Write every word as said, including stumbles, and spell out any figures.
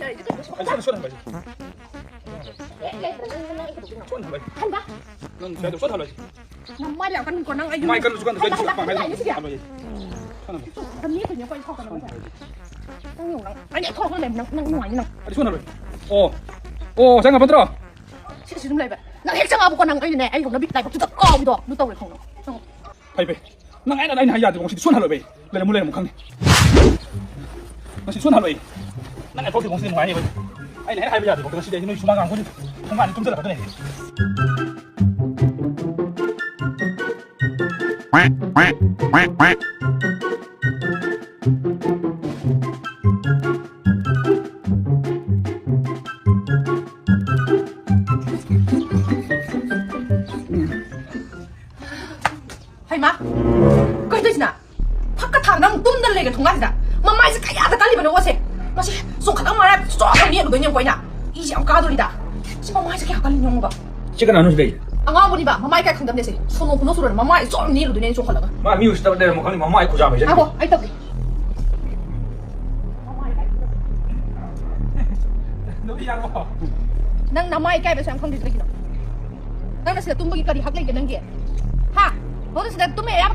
ꯑꯩ ꯁꯣꯟ-, ꯁꯣꯟꯍꯟꯕ ꯍꯥꯏꯁꯦ꯫ ꯁꯣꯟꯍꯟꯕ ꯍꯥꯏꯁꯦ꯫ ꯍꯟꯕ? ꯅꯪ ꯀꯩꯗꯧ-, ꯁꯣꯟꯍꯜꯂꯣ ꯍꯥꯏꯁꯦ꯫ ꯅꯃꯥꯏꯗ ꯌꯥꯝ ꯀꯟꯅ ꯀꯣ, ꯅꯪ ꯑꯩ ꯃꯥꯏ ꯀꯟꯅꯁꯨ ꯀꯟꯅ ꯍꯟꯕ ꯀꯟꯅ ꯍꯥꯏꯁꯦ꯫ ꯁꯤꯗꯤ꯫ ꯁꯣꯟꯍꯜꯂꯣ ꯍꯥꯏꯁꯦ꯫ ꯁꯣꯟꯍꯜꯂꯣ ꯍꯥꯏꯁꯦ꯫ ꯅꯪ ꯌꯦꯡꯉꯨ, ꯅꯪ꯫ ꯑꯩ ꯊꯣꯛꯂꯛꯄ ꯂꯩꯕ, ꯅꯪ, ꯅꯪ ꯅꯨꯡꯉꯥꯏꯅꯤ ꯅꯪ꯫ ꯑꯩ ꯁꯣꯟꯍꯜꯂꯣ ꯍꯥꯏꯁꯦ꯫ ꯑꯣ꯫ ꯑꯣ, ꯆꯪꯉꯕ ꯅꯠꯇ꯭ꯔꯣ? ꯁꯤꯗ ꯑꯗꯨꯝ ꯂꯩꯕ꯫ ꯅꯪ ꯍꯦꯛ ꯆꯪꯉꯛꯑꯕꯀꯣ, ꯅꯪ ꯑꯩꯅꯅꯦ, ꯑꯩ ꯍꯧꯅꯕꯤ ꯂꯥꯏꯕꯛꯇꯨꯗ ꯀꯥꯎꯕꯤꯗꯣ, ꯑꯗꯨ ꯇꯧꯔꯦ ꯈꯪꯉꯣ꯫ ꯆꯪꯉꯣ꯫ ꯐꯩ, ꯐꯩ꯫ ꯅꯪ ꯑꯩꯅ, ꯑꯩꯅ ꯍꯥꯏ ꯌꯥꯗꯦꯕ, ꯉꯁꯤꯗꯤ ꯁꯣꯟꯍꯜꯂꯣꯏꯕ ꯑꯩ꯫ ꯂꯩꯔꯝꯃꯨ, ꯂꯩꯔꯝꯃꯨ ꯈꯪꯅꯤ꯫ ꯉꯁꯤ ꯁꯣꯟꯍꯜꯂꯣꯏ ꯑꯩ꯫ ꯅꯪ ꯑꯩ ꯊꯣꯛꯇ꯭ꯔꯤꯕ ꯉꯁꯤꯗꯤ ꯅꯨꯡꯉꯥꯏꯅꯤꯕ꯫ ꯑꯩꯅ ꯍꯦꯛ ꯍꯥꯏꯕ ꯌꯥꯗꯦꯕ, ꯉꯁꯤꯗꯤ ꯑꯩꯗꯤ ꯅꯣꯏ ꯁꯨꯃꯥꯡ ꯉꯥꯡꯕ ꯊꯣꯡꯒꯥꯟꯗ ꯇꯨꯝꯁꯤꯜꯂꯛꯀꯗꯣꯏꯅꯦ꯫ ꯍꯩꯃꯥ! ꯀꯩꯗꯧꯁꯤꯅ? ꯐꯛꯀ ꯊꯥꯔꯒ ꯑꯃꯨꯛ ꯇꯨꯝꯗꯅ ꯂꯩꯔꯦ ꯊꯣꯡꯒꯥꯟꯁꯤꯗ꯫ ꯃꯃꯥꯏꯁꯦ ꯀꯌꯥꯗ ꯀꯜꯂꯤꯕꯅꯣ ꯑꯣꯁꯦ? ꯃꯁꯤ ꯆꯣꯡꯈꯠꯂꯒ ꯃꯔꯥꯏ ꯆꯣꯡꯈꯠꯂꯒ ꯅꯦꯠꯂꯨꯗꯣꯏꯅꯦ ꯑꯩꯈꯣꯏꯅ꯫ ꯏꯁꯦ ꯌꯥꯝ ꯀꯥꯗꯣꯔꯤꯗ꯫ ꯁꯤ ꯃꯃꯥꯏꯁꯦ ꯀꯌꯥ ꯀꯜꯂꯤꯅꯣ ꯌꯦꯡꯉꯣꯕ꯫ ꯁꯤ ꯀꯅꯥꯅꯣ ꯁꯤ ꯂꯩ? ꯑꯉꯥꯎꯕꯅꯤꯕ, ꯃꯃꯥꯏ ꯀꯥꯏ ꯈꯪꯗꯕꯅꯦ ꯁꯦ꯫ ꯁꯣꯅꯣ ꯈꯨꯅꯣ ꯁꯨꯔꯅ ꯃꯃꯥꯏ ꯆꯣꯔ ꯅꯦꯠꯂꯨꯗꯣꯏꯅꯦ ꯑꯩꯅ ꯆꯣꯡꯈꯠꯂꯒ꯫ ꯃꯥ ꯃꯤ ꯎꯁꯤꯠꯇꯕ ꯂꯩꯔꯝꯃꯣ ꯈꯪꯗꯦ, ꯃꯃꯥꯏ ꯈꯨꯖꯥꯝ ꯍꯩꯖꯜꯂꯦ꯫ ꯉꯥꯏꯈꯣ, ꯑꯩ ꯇꯧꯒꯦ꯫ ꯅꯨꯄꯤ ꯌꯥꯔꯣ? ꯅꯪ ꯅꯃꯥꯏ ꯏꯀꯥꯏꯕꯁꯨ ꯌꯥꯝ ꯈꯪꯗ꯭ꯔꯤꯁꯦ ꯀꯩꯒꯤꯅꯣ? ꯅꯪꯅ ꯁꯤꯗ ꯇꯨꯝꯕꯒꯤ ꯀꯔꯤ ꯍꯛ ꯂꯩꯒꯦ ꯅꯪꯒꯤ? ꯍꯥ? ꯅꯪꯅ ꯁꯤꯗ ꯇꯨꯝꯕ ꯑꯌꯥꯕ